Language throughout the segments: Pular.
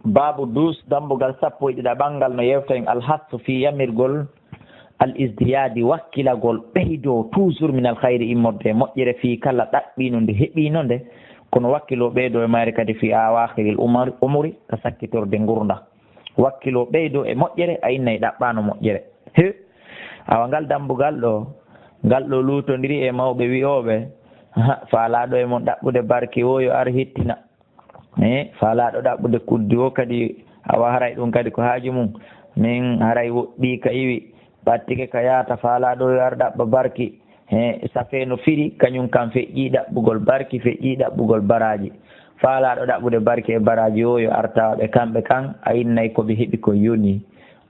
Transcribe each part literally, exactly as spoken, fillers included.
Baabu duus, dambugal sappo e ɗiɗaɓal ngal no yewta en alhassu fii yamirgol al isdiyaadi, wakkilagol ɓeydoo toujours min al khayri, immorde e moƴƴere, fii kala ɗaɓɓiino nde heɓiino nde, kono wakkiloo ɓeydoo e mayre kadi fii awaakhiril umar-, umuri, ka sakkitorde ngurndan. Wakkiloo ɓeydoo e moƴƴere, a innay ɗaɓɓaano moƴƴere. He, awa ngal dambugal ɗoo, ngal ɗoo luutondiri e mawɓe wi'ooɓe, ha, faalaaɗo e mon ɗaɓɓude barki woo yo ar hittina. Eh, faalaaɗo ɗaɓɓude kuddi woo kadi, awa haray ɗum kadi ko haaju mum. Min haray woɗɗii ka iwi, ɓattike ka yaata, faalaaɗo yo ar ɗaɓɓa barki. Eh, safee no firi, kañum kam feƴƴii ɗaɓɓugol barki, feƴƴii ɗaɓɓugol baraaji. Faalaaɗo ɗaɓɓude barki e baraaji woo yo ar tawa ɓe kamɓe kan, a innay ko ɓe heɓi kon yonii.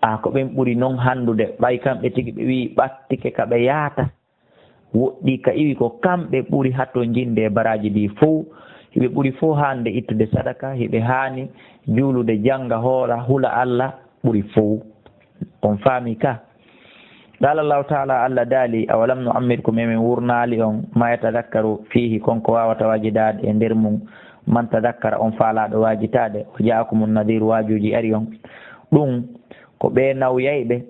A ko ɓen ɓuri non hanndude, ɓay kamɓe tigi ɓe wi'i ɓattike ka ɓe yaata. Woɗɗii ka iwi ko kamɓe ɓuri hatonjinde e baraaji ɗii fow. Hiɓe ɓuri fow haande ittude sadaka, hiɓe haani juulude, jannga, hoora, hula Alla ɓuri fow. On faami ka? Qaala Allahu taala, Alla daali, awalam nu ammirkum, e men wurnaali on, ma yatadakkaru fiihi, kon ko waawata waajidaade e nder mum, man tadakkara, on faalaaɗo waajitaade, wa jaakumun nadiru, waajuuji ari on. Ɗum ko ɓee nawyayɓe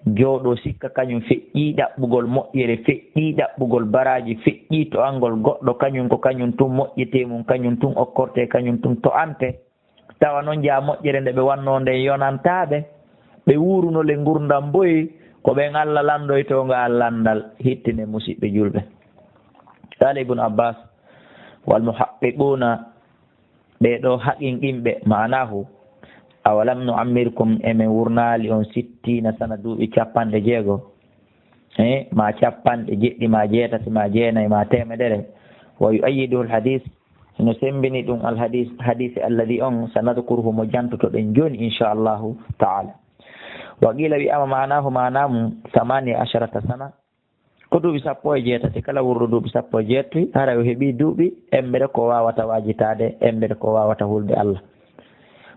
jooɗoo sikka kañum feƴƴii ɗaɓɓugol moƴƴere, feƴƴii ɗaɓɓugol baraaji, feƴƴii to'angol goɗɗo, kañum ko kañum tun moƴƴetee mum, kañum tun okkortee, kañum tun to'antee. Tawa non jaa moƴƴere nde ɓe wannoo nden yonantaa ɓe, ɓe wuuruno le ngurndan boy, ko ɓen Alla lanndoytoo ngal lanndal, hittine musiɓɓe julɓe. Qaala Ibnu Abbaas, wal muhaqqiquuna, ɓee ɗoo haqiiqinɓe, maanaahu, awalam nu ammirkum, e men wurnaali on sittiina sana, duuɓi capanɗe jeego, eh, maa capanɗe jeɗɗi, maa jeetati, maa jeenay, maa teemedere. Wa yu'ayyiduhu al-hadiis, hino semmbini ɗum al-hadiis, hadiisi alladii on, sanadkuruhu, mo jantotoɗen jooni, inshaa Allaahu taala. Wa qiila, wi'aama, maanaahu, maanaa mum, samaaniya asharata sana, ko duuɓi sappo e jeetati. Kala wuurɗo duuɓi sappo e jeetati, haray o heɓii duuɓi embere ko waawata waajitaade, embere ko waawata hulde Alla.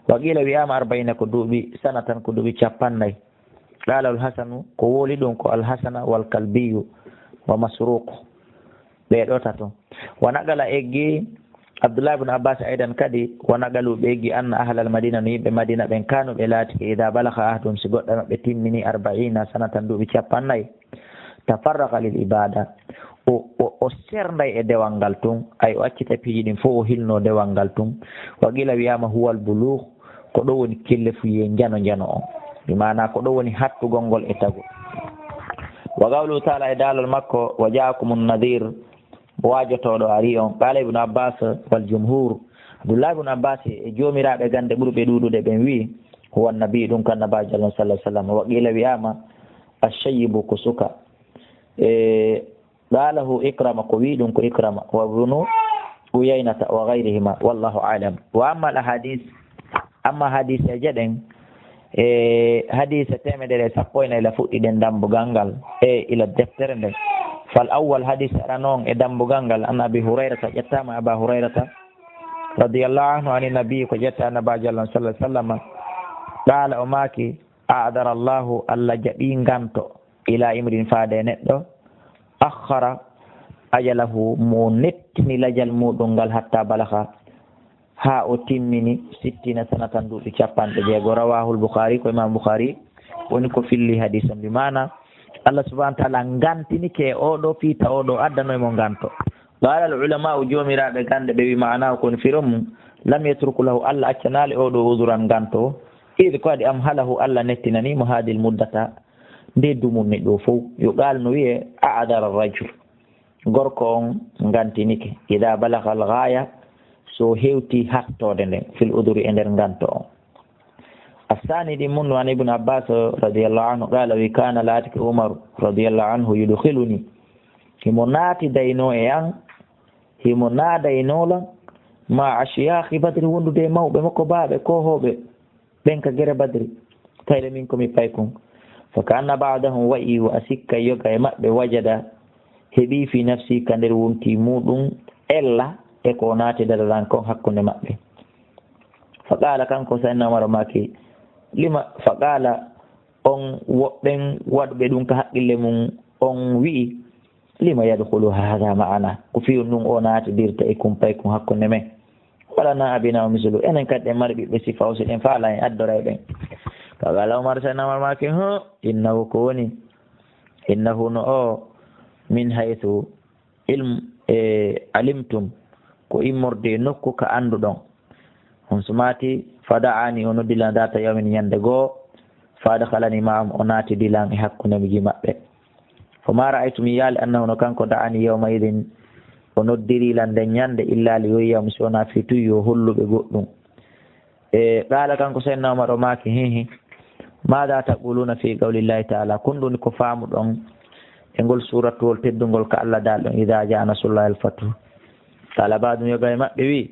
Wa qiila, wi'aama, arba'iina, ko duuɓi, sanatan, ko duuɓi cappanɗe nay. Qaala al-Hasanu, ko wowli ɗum ko al-Hasana wal Kalbiyu wa Masruuq. Ɓee ɗoo tato. Wa naqala, eggi, Abdullah ibn Abbas aydan kadi, wa naqalu, ɓe eggi, anna ahlal Madina, no yimɓe Madina ɓen, kaanu, ɓe laatike, idaa balagha ahaduhum, si goɗɗo e maɓɓe timmini, arba'iina sanatan, duuɓi cappanɗe nay, tafarraga lil ibaada, o, o, o sernday e dewal ngal tun, ay o accita piiji ɗin fow, o hilnoo dewal ngal tun. Wa qiila, wi'aama, huwal buluug, ko ɗoo woni kellefuyee njano njano on, bi maanaa ko ɗoo woni hattugol ngol e tago. Wa qawluhu taala, e daalol makko, wa jaakumun nadiir, waajotooɗo arii on. Qaala Ibnu Abbaas wal jumhuur, Abdullahi Ibnu Abbaas e joomiraaɓe gannde ɓurɓe ɗuuɗude ɓen wi'i, huwa nabi, ɗum ko annabaajo Allah sallallahu alaihi wasallam. Wa qiila, wi'aama, ashayyibu, ko suka. E, qaalahu Ikrama, ko wi'i ɗum ko Ikrama, wa Ibnu Uyaynata wa ghayrihima, wallahu a'lam. Wa amma al ahadis, amma hadiseeje ɗen, e hadiise teemedere e sappo e nay la fuɗɗiɗen dambugal ngal, e ila deftere nden. Fal awwal, hadiise arano on e dambugal ngal, an Abi Hurayrata, ƴettaama Aba Hurayrata, radiyallahu anhu, ani nabi, ko ƴetta annabaajo Allah sallallahu alaihi wasallam, qaala, o maaki, a'dara Allahu, Allah jaɓii nganto, ila imrin, faade e neɗɗo, akhkhara ajalahu, mo nettini lajal muɗum ngal, hatta balagha, haa o timmini, sittina sanatan, duuɓi capanɗe jeego. Rawahul Bukhari, ko Imam Bukhari woni ko filli hadisan, bi maana Allah subhanahu wa ta'ala ngantinike e oɗo fii ta oɗo addanoy mo nganto. Qala al ulama'u, joomiraaɓe gannde ɓe wi maana o kon firon mum, lam yatruku lahu, Allah accanaali oɗo uzuran nganto, id ko adi amhalahu, Allah nettinani mo hadil muddata, nde dumunni ɗo fow. Yuqal no wi'e a'dara rajul. Gorko on ngantinike. Ida balagha al-ghaya, so hewti hattoode nden, fil udhri, e nder nganto on. Asani ɗin mun no an Ibn Abbas radiyallahu anhu qala wi, kana laatike Umar radiyallahu anhu yudkhiluni. Himo naati dayno e an, himo naadaynoo lan, ma ashyakhi Badri, wondude e mawɓe makko baaɓe koohooɓe. Ɓen ka gere Badri, tawde min ko mi paykun. Fa ka anna ba'dahum, wa'i wa a sikka yoga e maɓɓe, wajada, heɓi, fi nafsi, ka nder wonki muɗum, ella e ko naati dararan kon hakkunde maɓɓe. Fa qala, kanko Sayyidina Umar maaki, lima, fa qala, on woɓɓen waɗuɓe ɗum ka haqqille mum, on wi'i, lima yadkhulu hadha ma'ana, ko fii on ɗum o naatidirta e kun paykun hakkunde men. ولنا أبناء مثله. Enen kadi en mari ɓiɓɓe sifa o, si ɗen faalaa en addoray ɓen. Fa qaala Umar, Seydina Umar maaki, "Huh, innahu ko woni, innahu no o, min haythu ilm-, e, alimtum, ko immorde e nokku ka annduɗon." On sumaati, "Fa da'ani, o noddi lan data yawmin, ñande goo, fa adkhalani ma'ahum, o naatidi lan e hakkunde miji maɓɓe. Fa ma ra'aytu, mi yi'aali, annahu, no kanko, da'ani yawma idin, o noddiri lan nden ñande, illa li yuhayyi'ahum, si wonaa fii tun yo hollu ɓe goɗɗum." E, qaala, kanko Seydina Umar o maaki, "Hihi, maada taquluna fi qawlillahi ta'ala? Kon ɗun ko faamuɗon e ngol suuratuwol teddungol ka Alla daalɗon, idha jaa nasrullahi wal fathu?" Qaala ba'duhum, yoga e maɓɓe wi'i,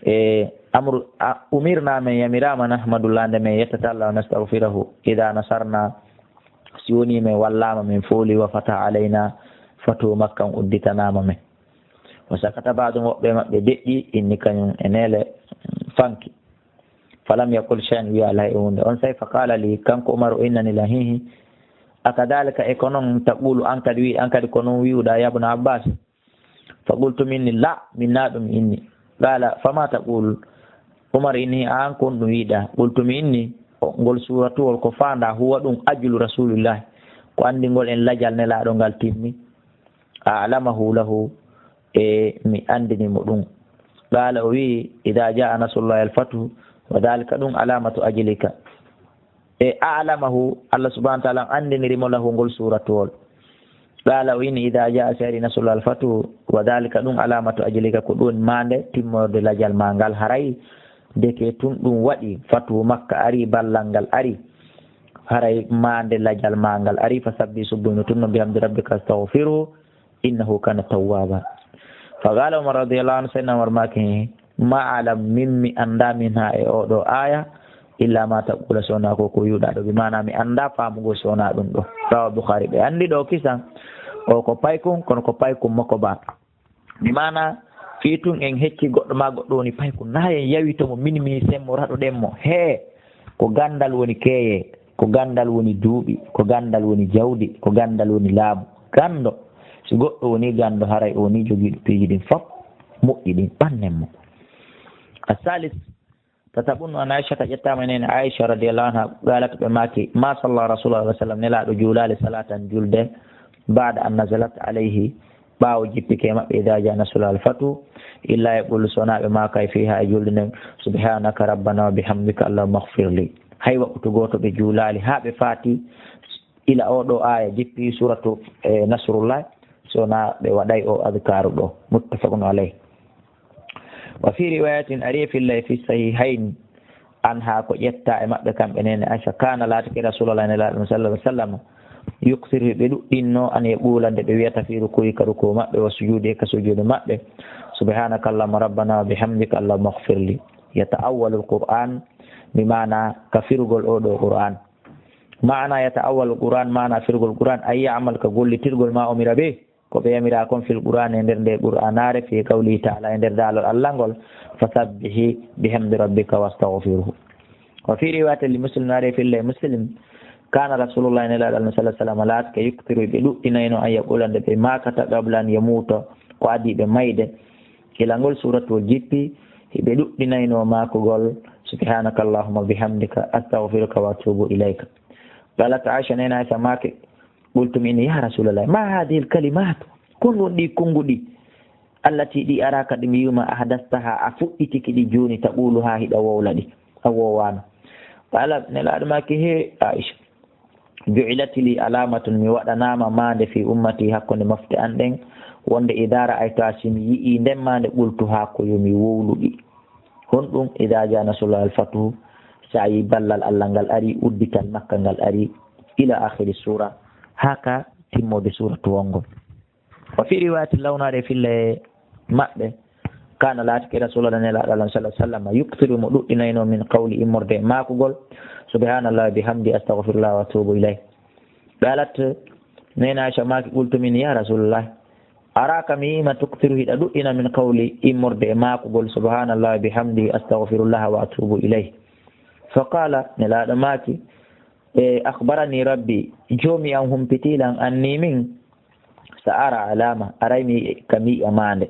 e, amru-, a, umirna, men yamiraama, nahmadullaha, nde men yettata Alla, wa nastaghfiruhu, idha nasarna, si wonii men wallaama, men fooli, wa fataha alayna, fatu Makka on udditanaama men. Wa sakata ba'duhum, woɓɓe maɓɓe deƴƴi, inni kañum e neele fanki. Falam yaqul shay'an, wi'aali hay huunde. Onsay fa qaala li, kanko Umar o innani lan, hihi, akadhalika, e ko non, taqulu, an kadi wi'i, an kadi ko non wi'uɗaa, yabna Abbas? Fa qultu mi inni, la, min na ɗum inni. Qaala, fama taqul? Umar inni, an kon ɗum wi'uɗaa? Qultu mi inni, o, ngol suuratuwol ko faandaa, huwa ɗum ajlu rasulillahi, ko anndingol en lajal Nelaaɗo ngal timmi. A'lamahu lahu, e mi anndini mo ɗum. Qaala, o wi'i, idha jaa nasrullahi wal fathu, wa dhalika ɗum alamatu ajlika. E a'lamahu, Allah subhanahu wa ta'ala anndiniri mo lahu ngol suuratuwol. Qaala, o wi'i, idha jaa, si ari, nasrullahi wal fathu, wa dhalika ɗum alamatu ajlika, ko ɗum maande timmorde lajal maa ngal, haray ndeke tun ɗum waɗi, fatu Makka ari, ballal ngal ari, haray maande lajal maa ngal ari, fa sabbi, subboyno tun no, bihamdi rabbika, astaghfiruhu, innahu kana tawwaba. Fa qala Umar radiyallahu anhu, Sayyidina Umar maaki, ma alam, min mi annda, minha, e oo ɗoo aaya, illa ma taqula, so wonaa ko ko wi'uɗaa ɗoo, bi maana mi annda faamugol so wonaa ɗum ɗoo. Rawahu Bukhari, ɓe anndi ɗoo kisan, o ko paykun, kono ko paykun makko ba. Bi maana, fii tun en hecci goɗɗo maa goɗɗo woni paykun, na en yawi to mo, minimiser mo, raɗoɗen mo. Hee, ko ganndal woni keeye, ko ganndal woni duuɓi, ko ganndal woni jawdi, ko ganndal woni laamu. Ganndo, si goɗɗo woni ganndo, haray o woni jogiiɗo piiji ɗin fof, moƴƴi ɗin, ɓannen mo. Asalis, tataɓun an Aisha, ka ƴettaama e neene Aisha radiyallahu anha, qaalat, ɓe maaki, ma salla Rasulullah sallallahu alaihi wasallam, Nelaaɗo juulaali salatan julde, ba'da an nazalat alayhi, ɓaawo jippike e maɓɓe, idha jaa nasrullahi wal fathu, illa e ɓullu sonaaɓe maaka e fiiha e julde nden, subhanaka rabbana wa bihamdika allahumma ighfir li. Hay waɓɓutu gooto ɓe juulaali haa ɓe faati ila oo ɗoo aaya jippi, suuratu, e, Nasrullah, sonaa ɓe waɗay oo adkaaru ɗoo. Muttafaqun alayh. Wa fi riwayatin, ari e fillay, fi sahihayn, anha, ko ƴetta e maɓɓe kamɓe neene Aisha, kana, laatike Rasulullah, Nelaaɗo sallallahu alaihi wasallam, yuksiru, ɓe ɗuɗɗinno, an yaqula, nde ɓe wi'ata fi ruku'i, ka ruku'u maɓɓe, wa sujudi, ka sujudu maɓɓe, subhanaka allahumma rabbana wa bihamdika allahumma ighfir li. Yata'awwalu al-Qur'an, bi maana ka firugol oo ɗoo Qur'an. Maana yata'awwalu al-Qur'an, maana firugol Qur'an, ay ya'mal, ka gollitirgol ma umira bih, ko ɓe yamiraa kon fil Qur'aani, e nder nde Qur'aanaare, fi qawlihi ta'ala, e nder daalol Alla ngol, fasabbihi bihamdi rabbika wastaghfirhu. Wa fi riwayatin li Muslim, naare filla e Muslim, kana Rasulullah, Nelaaɗo Alla sallallahu alaihi wasallam, laatike yukthiru, ɓe ɗuɗɗinayno, an yaqula, nde ɓe maakata, qabla an yamuuta, ko adii ɓe mayde, ila ngol suuratuwol jippi, hiɓe ɗuɗɗinayno maakugol, subhanaka allahumma bihamdika, astaghfiruka wa atubu ilayka. Qalat Aisha, neene Aisha maaki, Qultu mi inni, ya Rasulallah, ma hadhihi al-kalimat? Kon won ɗi konnguɗi, allati, ɗi, araka, ɗi mi wi'uma, ahdastaha, a fuɗɗitiki ɗi jooni, taquluha, hiɗa wowla ɗi, a wowano. Qala, Nelaaɗo maaki, he Aisha, ju'ilat li alamatun, mi waɗanaama maande, fi ummati, hakkunde mofte an ɗen, wonde idha ra'aytuha, si mi yi'i nden maande, qultuha, ko yo mi wowlu ɗi. Honɗum? Idha jaa nasrullahi wal fathu, si a yi ballal Alla ngal ari, uddital Makka ngal ari, ila akhiri sura, haa ka timmorde suratu wongo. Wa fi riwayati, lawnaare fille maɓɓe, kana, laatike Rasulullah, Nelaaɗo Alla sallallahu alaihi wasallam, yukthiru, mo ɗuɗɗinayno, min qawli, immorde maakugol, subhanallah bihamdi, astaghfirullah wa atubu ilayh. Qalat, neene Aisha maaki, qultu min, ya Rasulullah, araka, mi yi'ima, tukthiru, hiɗa ɗuɗɗina, min qawli, immorde e maakugol, subhanallah bihamdi, astaghfirullah wa atubu ilayh. Fa qala, Nelaaɗo maaki, e, akhbarani rabbi, joomi an humpiti lan, anni min, sa ara alama, aray mi ka mi yi'a maande.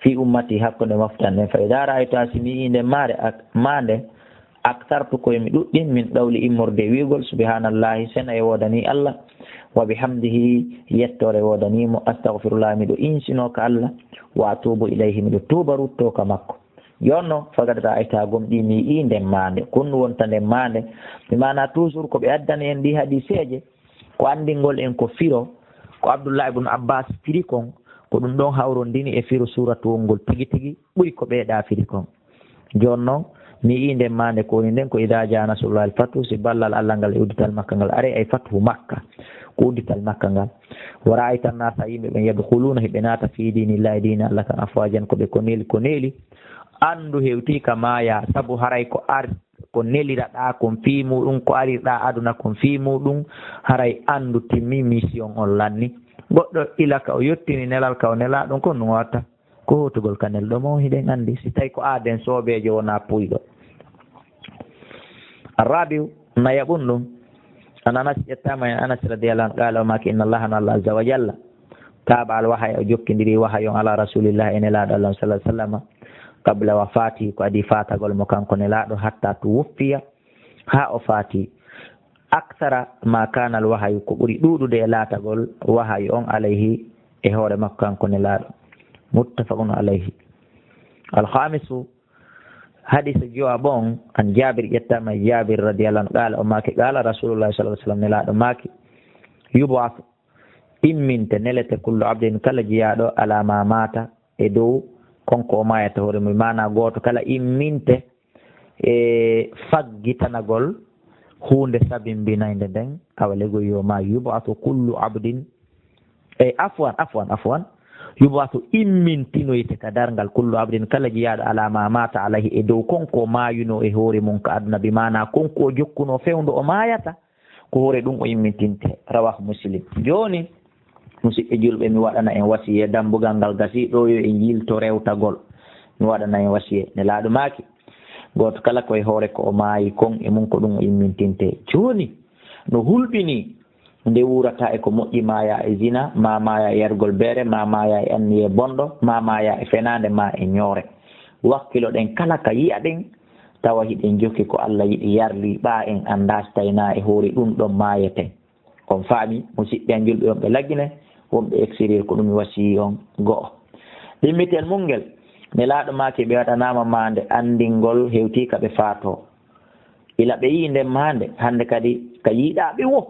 fii ummatii, hakkunde moftal nden. Fa idaa ra'aytuhaa, si mi yi'ii nden maare ak-, maande, akthartu, ko yo mi ɗuɗɗin, min qawli, immorde e wi'ugol, subhaanallaahi, sena e woodanii Alla, wa bihamdihi, yettoore woodanii mo, astaghfirullaah, miɗo insinoo ka Alla, wa atuubu ilayhi, miɗo tuuba ruttoo ka makko. Jooni non, faqad ra'aytuhaa, gomɗii mi yi'ii nden maande. Ko honɗun wonta nden maande? Bi maanaa, toujours ko ɓe addani en ɗii hadiiseeje, ko anndingol en ko firo, ko Abdullah ibn Abbas firi kon, ko ɗun ɗon hawrondini e firo suuratuwol ngol tigi tigi, ɓuri ko ɓee ɗaa firi kon. Jooni non, mi yi'ii nden maande ko woni nden, ko idaa jaa nasrullaahi wal fathu, si ballal Alla ngal e uddital Makka ngal arii, ay fathu Makka, ko uddital Makka ngal. Wa ra'aytan naasa, yimɓe ɓen, yadkhuluuna, hiɓe naata, fii diinillaahi, diina Alla kan, afwaajan, ko ɓe ko neeli ko neeli. Anndu hewtii ka maayaa, sabu haray ko ar-, ko neliraɗaa kon fii muuɗun, ko arirɗaa aduna kon fii muuɗun, haray anndu timmii mission on lanni. Goɗɗo ila ka o yottini nelal ka o nelaa ɗun kon, ɗun o watta ko hootugol ka nelɗo mo, hiɗen anndi, si tawi ko aaden soobeejo wonaa puuyɗo. Arrabiu, nayaɓun ɗun, an Anas, ƴettaama e Anas radiyallaahu anhu, qaala, o maaki, inna Allaaha, no Alla azza wa jalla, taaba al wahaya, o jokkindiri wahayu on, ala rasuulillaahi, e nelaaɗo Alla on, sallallaahu alayhi wa sallam, qabla wafaatihi, ko adii faatagol mo kanko nelaaɗo, hatta tuwuffiya, haa o faati. Akthara ma kaana al wahyu, ko ɓuri ɗuuɗude e laatagol wahayu on, alayhi, e hoore makko kanko nelaaɗo. Muttafaqun alayhi. Al khamisu, hadiisa jowaɓo on, an Jaabir, ƴettaama e Jaabir radiyallaahu anhu, qaala, o maaki, qaala rasuulullaahi sallallaahu alayhi wa sallam, nelaaɗo maaki, yub'athu, imminte, nelete, kullu abdin, kala jiyaaɗo, alaa maa maata, e dow kon ko o maayata hoore mun. Maanaa gooto kala imminte e faggitanagol huunde sabimbinaynde nden, awa legoy yo maayu. Yub'athu kullu abdin, e afwan, afwan, afwan. Yub'athu, immintinoyte ka darngal, kullu abdin, kala jiyaaɗo, alaa maa maata alayhi, e dow kon ko o maayunoo e hoore mun ka aduna, bi maanaa kon ko o jokkunoo fewndo o maayata, ko hoore ɗun o immintinte. Rawaahu Muslim. Jooni, musiɓɓe julɓe, mi waɗana en wasiyee, dambugal ngal gasii ɗoo, yo en yilto rewtagol. Mi waɗana en wasiyee. Nelaaɗo maaki, gooto kala ko e hoore ko o maayi kon, e mun ko ɗun o immintinte. Jooni, no hulɓinii nde wuurataa e ko moƴƴi, maayaa e zina, maa maayaa e yargol beere, maa maayaa e anniyee bonɗo, maa maayaa e fenaande, maa e ɲoore. Wakkiloɗen kala ka yi'aɗen, tawa hiɗen jokki ko Alla yiɗi yarli, ɓaa en anndaa si tawi naa e hoore ɗun ɗon maayeten. On faami, musiɓɓe an julɓe wonɓe Lagine, wonɓe extérieur, ko ɗun mi wasiyii on. Go'o. Ɗimmitel mun ngel, nelaaɗo maaki ɓe waɗanaama maande anndingol hewtii ka ɓe faatoo. Ila ɓe yi'i nden maande, hannde kadi ka yiiɗaaɓe wo.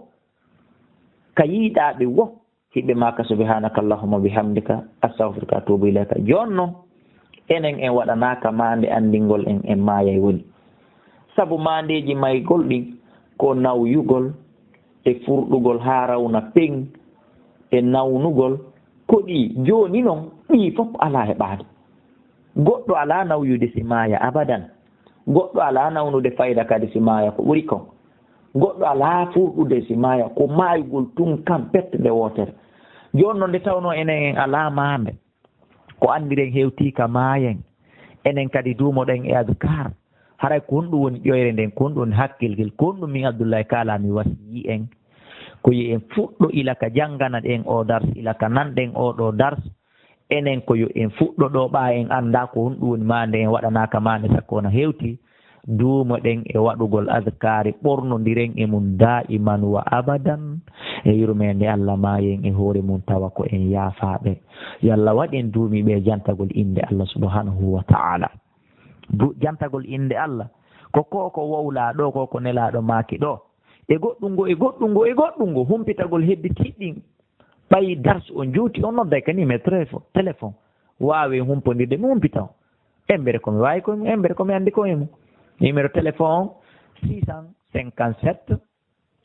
Ka yiiɗaaɓe wo. Hiɓe maaka, subhanaka Allahumma bihamdika, astaghfiruka, atubu ilayka. Jooni non, enen en waɗanaaka maande anndingol en, en maayay woni. Sabu maandeeji maygol ɗin, ko nawyugol e furɗugol haa rawna peng, e nawnugol, ko ɗii. Jooni non, ɗii fof alaa heɓaade. Goɗɗo alaa nawyude si maaya abadan. Goɗɗo alaa nawnude fayda kadi si maaya ko ɓuri kon. Goɗɗo alaa furɗude si maaya ko maayugol tun kan pet nde wootere. Jooni non nde tawnoo enen en alaa maande, ko anndiren hewtii ka maayen, enen kadi duumoɗen e adkaar. Haray ko honɗun woni ƴoyre nden? Ko honɗun woni hakkilgel? Ko honɗun min Abdullahi Kaala mi wasiyii en? Ko yo en fuɗɗo ila ka jannganaɗen oo dars, ila ka nanɗen oo ɗoo dars. Enen ko yo en fuɗɗo ɗoo, ɓaa en anndaa ko honɗun woni maande, en waɗanaaka maande sakko wona hewti, duumoɗen e waɗugol adkaari, ɓornondiren e mun daa'iman wa abadan, e yurmeende Alla, maayen e hoore mun tawa ko en yaafaaɓe. Yo Alla waɗ en duumiiɓe e jantagol innde Alla subhanahu wa ta'ala. Du-, jantagol innde Alla, ko ko, ko wowlaa ɗoo, ko ko Nelaaɗo maaki ɗoo. E goɗɗun goo, e goɗɗun goo, e goɗɗun goo, humpitagol hedditiiɗi ɗin. Ɓay darsu on juuti, on nodday ka numéro téléphone, téléphone. Waawen humpondirde, mi humpita on. Embere ko mi waawi ko, embere ko mi anndi ko e mun. Numéro téléphone on, six cent cinquante-sept,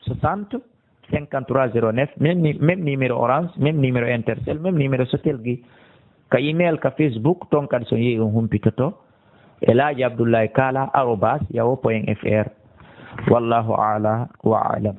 soixante, cinquante-trois zéro neuf, même ni-, même numéro Orange, même numéro Intercell, même numéro Sotelgi. Ka email, ka Facebook, ton kadi so yehi on humpitoto. Elaaji Abdullahi Kala arobas yahoo point F R. Wallahu a'la wa a'lam.